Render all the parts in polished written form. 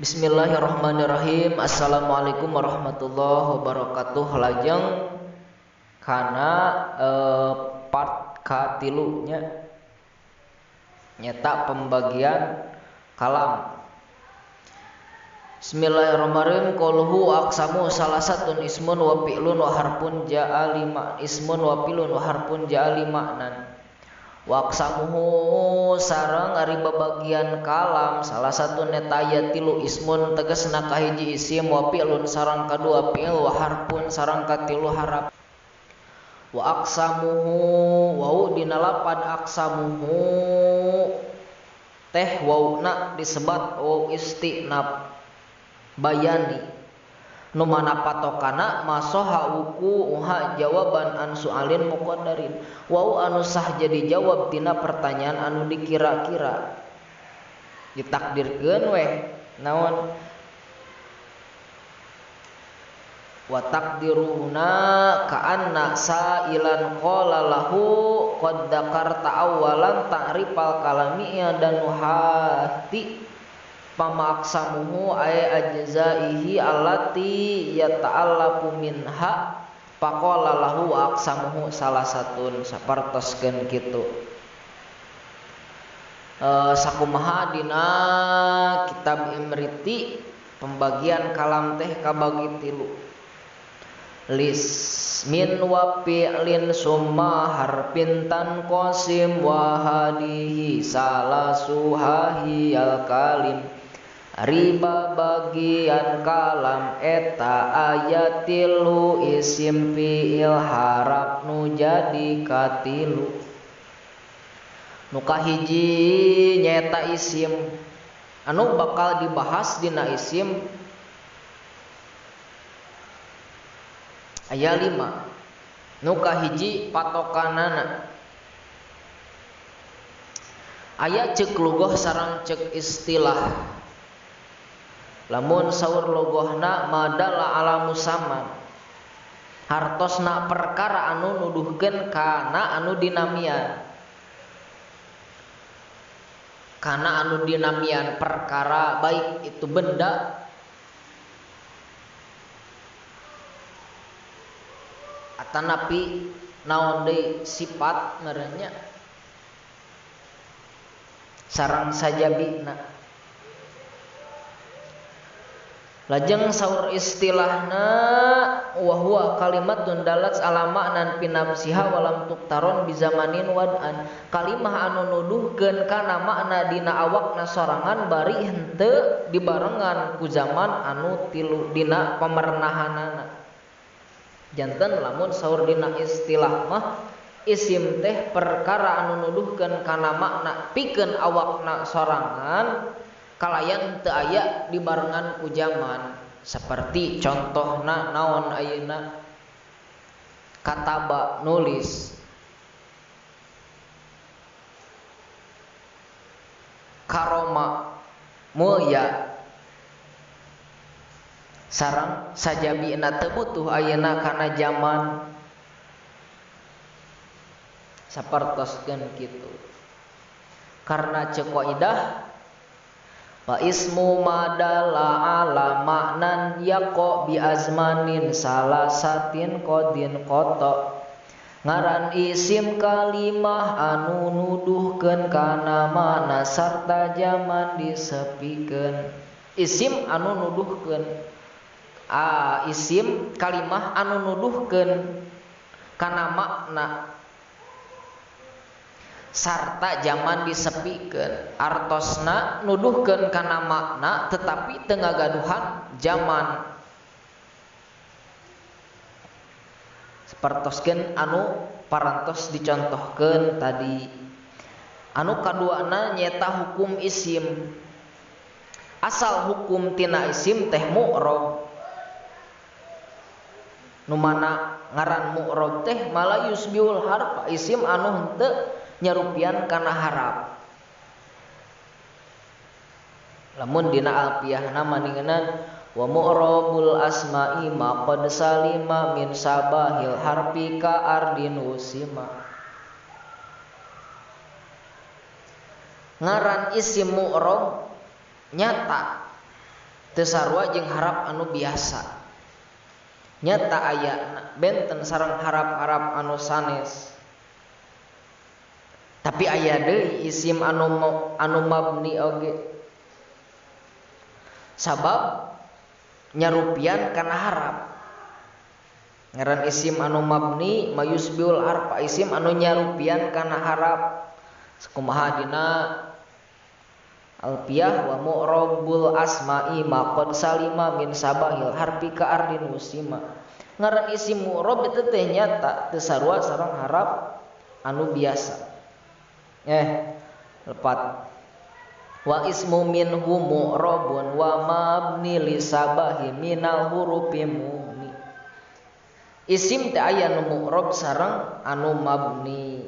Bismillahirrahmanirrahim. Assalamualaikum warahmatullahi wabarakatuh. Lajeng kana part katilunya nyata pembagian kalam. Bismillahirrahmanirrahim. Qaluhu aqsamu salasatun ismun wa fi'lun wa harfun ja'a lima ismun wa fi'lun wa harfun ja'a lima'nan. Wa aqsamuhu sareng ari babagian kalam salah satu neta aya tilu ismun tegasna kahiji isim wa fi'lun sareng kadua fi'il wa harfun sareng katilu haraf. Wa aqsamuhu wau dina lapad aqsamuhu teh wauna disebat wau istinaf bayani nu mana patokana masoha wuku uha jawaban an sualin muqaddarin wau anu sah jadi jawab tina pertanyaan anu dikira-kira ditakdirkeun weh naon wa taqdiruna ka'anna sa'ilan qala lahu qad dzakarta awalan ta'rifal kalami dan hati pama aqsamuhu ay ajzaihi allati yata'allaqu minha faqala lahu aqsamuhu salasatun sapertoskeun kitu. Sakumaha dina kitab Imriti pembagian kalam teh kabagi tilu. Lismin wa fi'lin summa harfin tanqasim wa hadihi salasuhahiyal kalim. Riba bagian kalam eta aya tilu isim fi'il harap nu jadi katilu. Nu kahiji nyaeta isim anu bakal dibahas dina isim aya 5. Nu kahiji patokanana aya ceuk lugoh sareng ceuk istilah. Lamun saur logohna madalla ala musamman hartosna perkara anu nuduhkeun kana anu dinamian. Kana anu dinamian perkara baik itu benda atanapi naon deui sifat merenya sareng sajabina. Lajeng saur istilahna wa huwa kalimatun dalat ala ma'nan pinafsiha walam tuktaron bizamanin wad'an. Kalimah anu nuduhkeun kana makna dina awakna sorangan bari henteu dibarengan ku zaman anu tilu dina pamernahanana. Janten lamun saur dina istilah mah isim teh perkara anu nuduhkeun kana makna pikeun awakna sorangan kalayan teu aya dibarengan ku zaman. Seperti contohna naon ayeuna kataba nulis, karoma mulya sareng sajabina teu butuh ayeuna kana zaman sapertoskeun kitu. Karena ceuk kaidah fa ismu madalla ala ma'nan yaqa bi azmanin salasatin qadin qata. Ngaran isim kalimah anu nuduhkeun kana makna sarta zaman disepikeun. Isim anu nuduhkeun isim kalimah anu nuduhkeun kana makna sarta zaman disepikeun. Artosna nuduhkeun kana makna tetapi teu ngagaduhan zaman. Sapertoskeun anu parantos dicontohkeun tadi. Anu kaduana nyaeta hukum isim. Asal hukum tina isim teh mu'rob. Nu mana ngaran mu'rob teh mala yusbihul harfa, isim anu henteu nyarupian kana harap. Lamun dina alfiahna maningenan wa mu'rabul asma'i ma qad salima min sabahil harfi ka ardin usima. Ngaran isim mu'rab nyata Teu sarua jeung harap anu biasa. Nyata aya benten sareng harap-harap anu sanes. Tapi aya deui isim anu mabni oge. Sabab nyarupian kana harap. Ngaran isim anu mabni mayusbiul harfa, isim anu nyarupian kana harap. Sakumaha dina Alfiyah wa mu'rabul asma'i ma qad salima min sabahil harfi ka ardin usima. Ngaran isim mu'rab itu teh nyata teu sarua sareng harap anu biasa. Lepat. Wa ismu minhu mu'rabun wa mabni li sabahi minal hurufi muni. Isim teh aya nu mu'rab sareng anu mabni.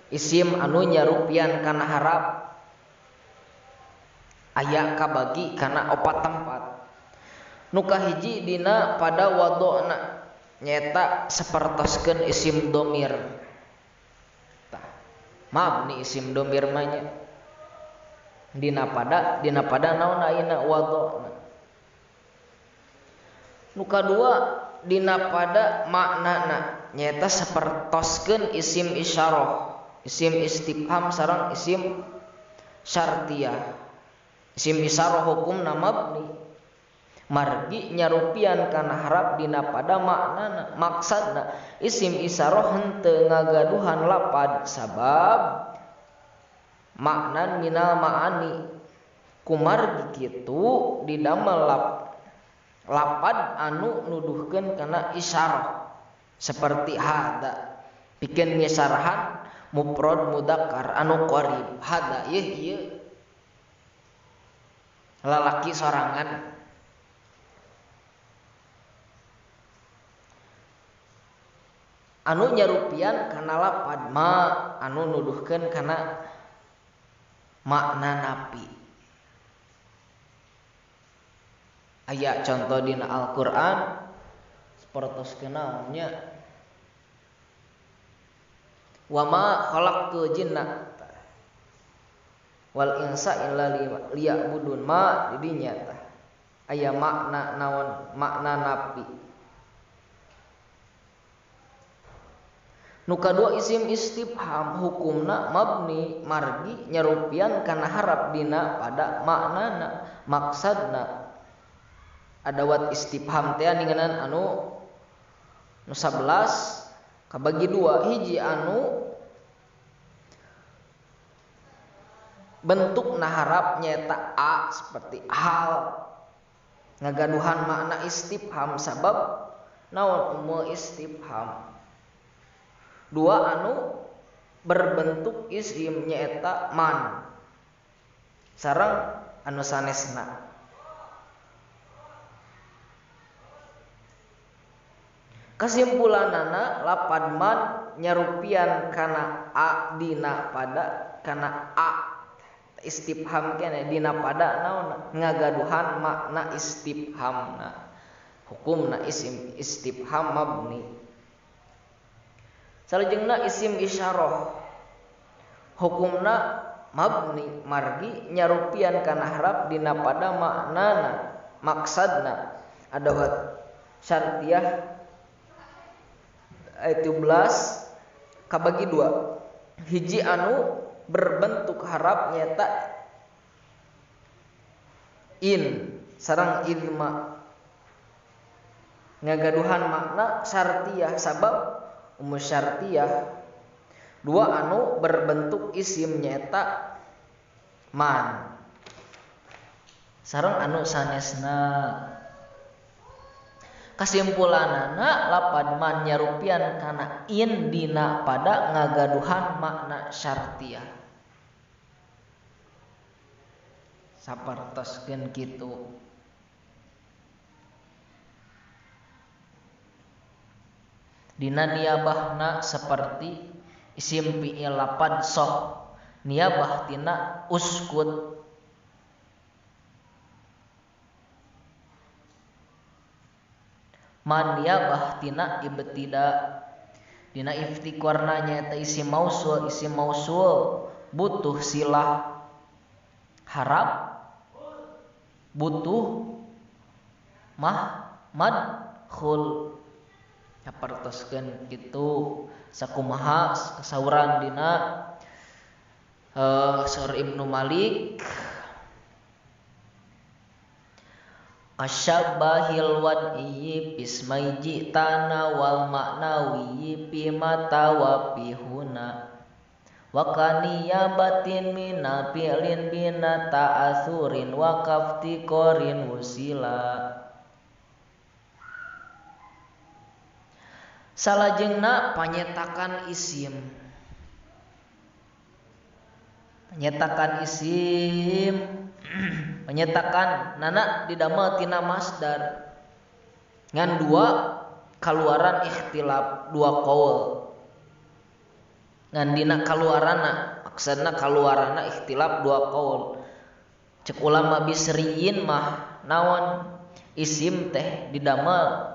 Isim anu nyarupian kana harap aya kabagi kana opat tempat. Nu kahiji dina pada wadona nyeta sapertoskeun isim domir. Tah, mabni isim domir mah nya. Dina pada naon ayeuna wadona. Nu kadua dina pada maknana nyeta sapertoskeun isim isyarah, isim istifham sareng isim syartiyah. Isim isyarah hukumna mabni margi nyarupian kana harap dina pada maknana maksadna isim isyarah henteu ngagaduhan lapad sabab maknan minal ma'ani. Kumargi kitu didamel lapad anu nuduhkeun kana isyarah seperti hada pikeun ngisarahan mufrad mudzakkar anu qarib. Hada ieu ieu lalaki sorangan. Anu nyarupian kana lapad ma anu nuduhkeun kana makna napi. Aya contoh dina Al-Qur'an sapertoskeun naon nya wa ma khalaqtul jinna wal insa illa liya'budun. Ma di dinya tah aya makna naon, makna napi. Nu kadua isim istifham hukumna mabni margi nyarupian kana harap dina pada maknana maksadna. Adawat istifham teh ninganan anu nu 11 kabagi dua, hiji anu bentuk harap nyata a seperti hal ngagaduhan makna istifham sabab naon umul istifham. Dua anu berbentuk isim nyaeta man sareng anu sanesna. Kesimpulanana lapad man nyarupian kana a dina pada kana a istifham kene dina pada naon ngagaduhan makna istifhamna hukumna isim istifham mabni. Salajengna isim isyarah hukumna mabni margi nyarupian kana harap dina pada maknana maksadna. Adawat syartiyah ayat 17 kabagi dua, hiji anu berbentuk harap nyata in sareng idma ngagaduhan makna syartiyah sabab umu syartiyah. Dua anu berbentuk isim nyata man sareng anu sanesna. Kesimpulanana lapad man nyarupian kana in dina pada ngagaduhan makna syartiyah. Sapertoskeun kitu. Dina niabahna seperti isim fi'il lapad soh niabah tina uskut. Man niabah tina ibtida. Dina iftiqarna nyaeta isim mausul, isim mausul butuh silah. Harap butuh mah madkhul. Sapertoskeun kitu sakumaha kasauran dina Saur Ibnu Malik kasyabahil wad'i bismai jitana wal ma'nawi fi mata wa fi huna wa kaniyabatin mina fi'lin bina ta'athurin wa kaftikorin wusila. Salajengna panyetakan isim. Penyetakan isim penyetakan nana didamel tina masdar ngan dua kaluaran ikhtilaf dua qaul ngan dina kaluarana maksudna kaluarana ikhtilaf dua qaul. Cek ulama Bisriyin mah naon isim teh didamel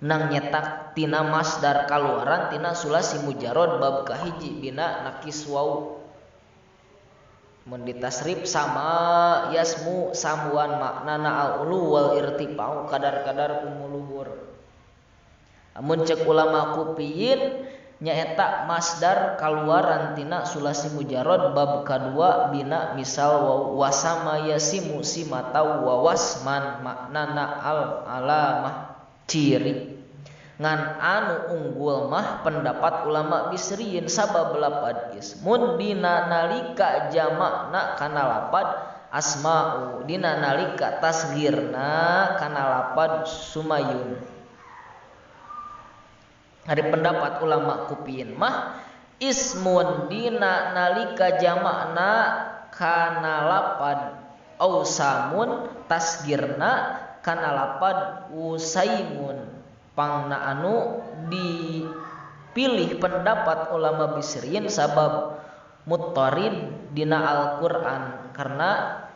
nang nyetak tina masdar kaluaran tina sulasi mujarrad bab kahiji bina nakis wau. Mun ditasrif sama yasmu samuan maknana al-ulu wal irtifa'u kadar-kadar kumuluhur. Amun cek ulama Kufiyin nyaeta masdar kaluaran tina sulasi mujarrad bab kadua bina misal wasama yasimu simatau wa wasman maknana al alamah ciri. Ngan anu unggul mah pendapat ulama Bisriyin sabab lapad ismun dina nalika jamakna kana lapad asma'u dina nalika tasgirna kana lapad sumayun. Ari pendapat ulama Kufiyin mah ismun dina nalika jamakna kana lapad ausamun tasgirna kana lapad usaimun. Pangna anu dipilih pendapat ulama Bisriyin sabab muttarid dina Al-Qur'an karena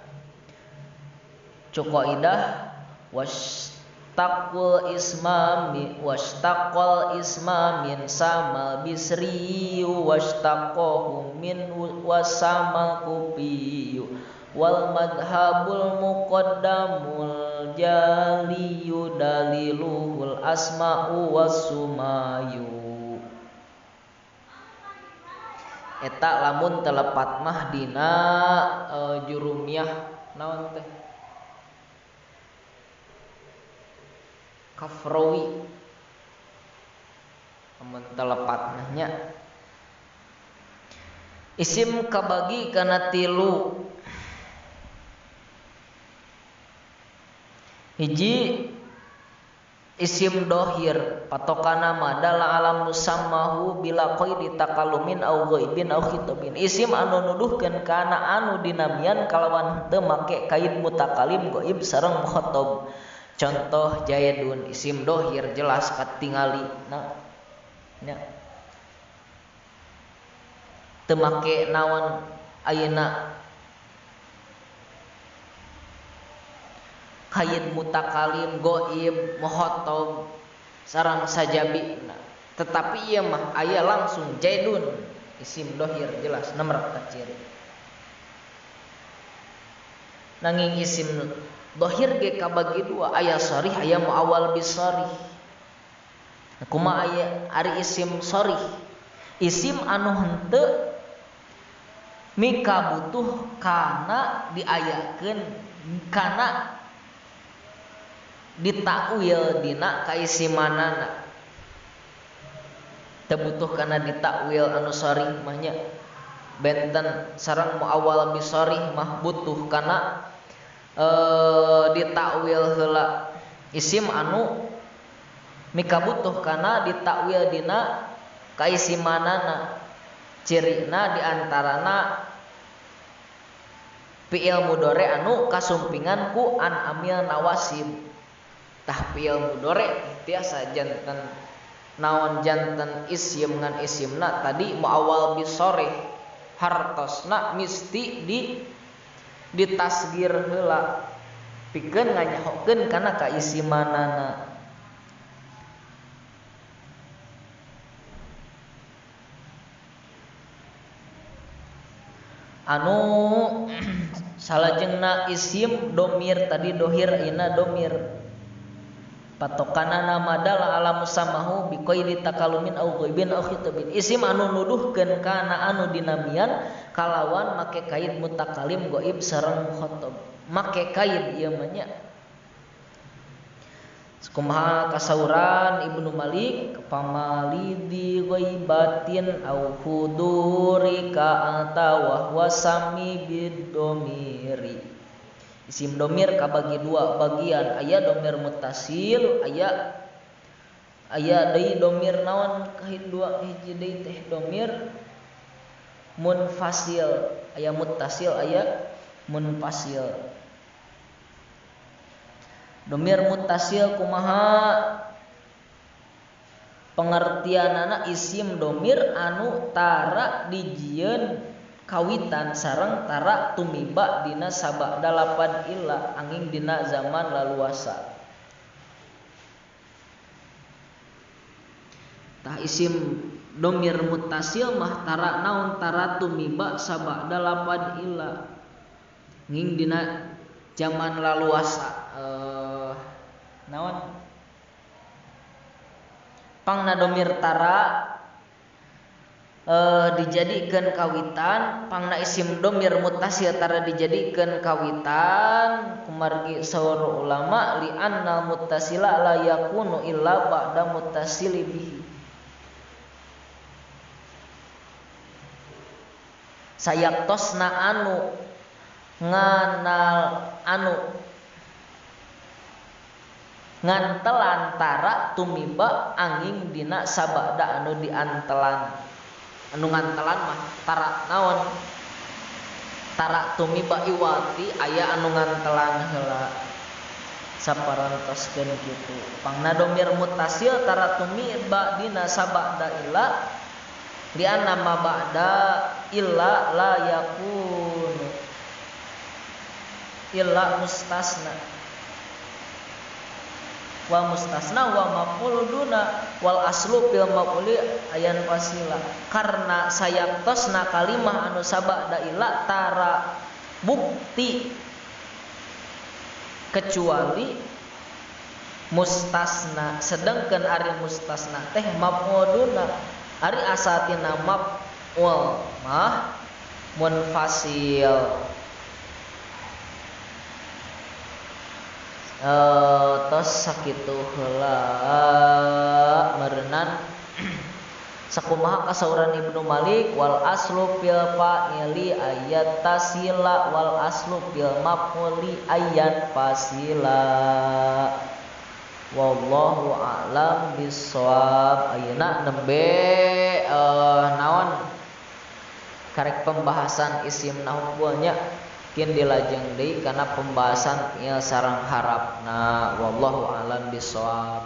cuqaidah wastaqul ismami wastaqal isma min samal bisriyu wastaqahu min wasamal kufiyu wal madhabul muqaddamul jaliyu daliluhul asma'u wasumayu. Eta lamun telepat mah dina jurumiyah naon teh kafrawi lamun telepat mah nya. Isim kabagi kana tilu. Hiji isim dohir patokana madala alam musammahu bila qaidi takalumin au ghaibin au khitabin. Isim anu nuduhkeun kana anu dinamian kalawan henteu make kait mutakalim ghaib sareng mukhatab. Contoh Jaidun isim dohir jelas katingali na nya teu make naon ayeuna kait mutakalim goib muhotob sarang sajabi. Tetapi ieu mah aya langsung Jaidun isim dohir jelas nomor kaciri. Nanging isim dohir ge kabagi dua, aya sharih aya muawwal bisharih. Kumaha aya ari isim sharih? Isim anu henteu mika butuh kana diayakeun kana ditakwil dina kaisimanana. Teu butuh kana ditakwil anu sharih mah nya. Benten sareng muawwal bisharih mah butuh kana ditakwil heula. Isim anu mika butuh kana ditakwil dina kaisimanana. Cirina diantarana fi'il mudhari anu kasumpingan ku an amil nawasib. Tah fi'il mudhari tiasa janten naon janten isim ngan isimna tadi muawwal bisharih hartosna misti di ditasgir heula pikeun nganyahokeun kana kaisimanana. Anu Salajengna isim domir tadi dohir ina domir. Patokanana madal ala musamahu biqaidi takalumin au ghaibin au khitabin. Isim anu nuduhkeun kana anu dinamian kalawan make kait mutakalim ghaib sareng mukhatab. Make kait ieu mah nya. Kumaha kasauran Ibnu Malik pamalidi ghaibatin au huduri ka atawa wasami bidomiri. Isim domir kabagi dua bagian, aya domir muttasil, aya aya deui domir naon kahiji dua hiji deui teh domir munfasil, aya muttasil aya munfasil. Domir muttasil kumaha pengertianana isim domir anu tara dijieun kawitan sareng tara tumiba dina sabada lapad illa angin dina zaman laluasa. Tah isim domir muttasil mah tara naon tara tumiba sabada lapad illa nging dina zaman laluasa. Naon pangna domir tara dijadikeun kawitan, pangna isim domir muttasil tara dijadikeun kawitan kumargi saur ulama li annal muttasila la yakunu illa ba'da muttasili bihi. Sayaktosna anu nganal anu ngantelan tara tumiba angin dina sabada anu diantelan. Anu ngantelan mah tara naon tara tumiba iwati aya anu ngantelan heula saparantoskeun kitu. Pangna domir muttasil tara tumiba dina sabada illa lianna ma ba'da illa la yakunu illa mustasna wa mustasna wa maf'ul duna wal aslu fil maf'uli ayan fasila. Karena sayaktosna kalimah anu sabada illa tara bukti kecuali mustasna, sedangkan ari mustasna teh maf'ul duna, ari asatina maf'ul mah munfasil. Tos sakitu heula meureunan sakumaha kasauran Ibnu Malik wal aslu fil fa'ili ayat tasila wal aslu fil maf'uli ayat fasila. Wallahu a'lam bissawab. Ayeuna nembe naon karek pembahasan isim nahwu nya kin dilajeng deui kana pembahasan fi'il sareng harapna. Wallahu a'lam bissawab.